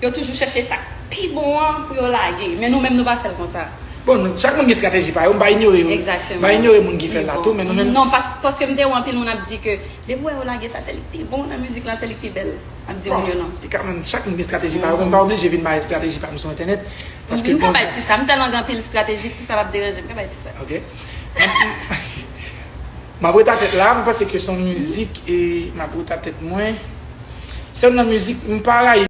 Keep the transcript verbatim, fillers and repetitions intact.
yo toujou chèche sa k pi bon an pou yo lage. Men nou menm, nou pa fè l konsa. Bon, nou, chak moun gen estrateji pa yo. M pa inyore yo. M pa inyore moun ki fè l la tou, men nou menm. Non, pas, paske m te wè anpil moun ap di ke depi w wè yo lage sa, se li k pi bon nan mizik la, se li k pi bèl. Ap di moun yo non. E kanmenm, chak moun gen estrateji pa yo. M pa oblije vin bay estrateji pa m sou entènèt. Paske M ka bay ti sa, m tèlman gen anpil estrateji, ti sa p ap deranje m, m ka bay ti sa. Ok. M ap ret atè la, m panse ke se yon mizik e m ap ret atè mwen. Se youn nan mizik, m pa rayi